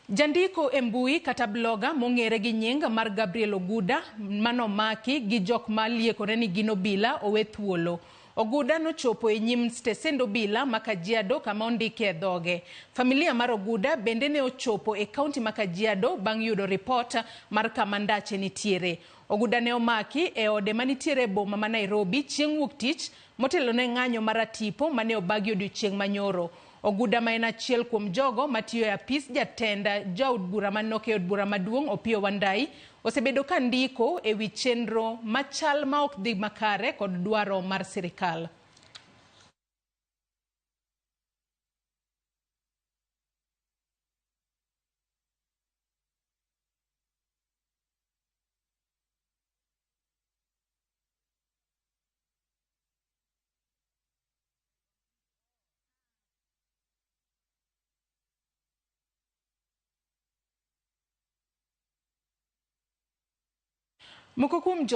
Jandiko e mbui kata blogger mong'ere gi nying mar Gabriel Oguda manomaki gi jok ma liekore ni gin obila owe thuolo. Oguda nochopo e nyim stesend obila ma Kajiado kama ondike e dhoge. Familia mar Oguda bende ne ochopo e kaunti ma Kajiado bang' yudo ripot mar kama ndache nitiere. Oguda ne omaki e ode manitiere e boma ma Nairobi chieng' wuok tich motelo ne ng'anyo mar atipo mane obagi odiochieng' manyoro. Oguda ma en achiel kuom jogo matiyo e apis jatend jaod bura manok e od bura maduong' Opiyo Wandayi osebedo ka ndiko e wi chenro machal ma ok dhi makare kod dwaro mar sirikal. Moko kuom jo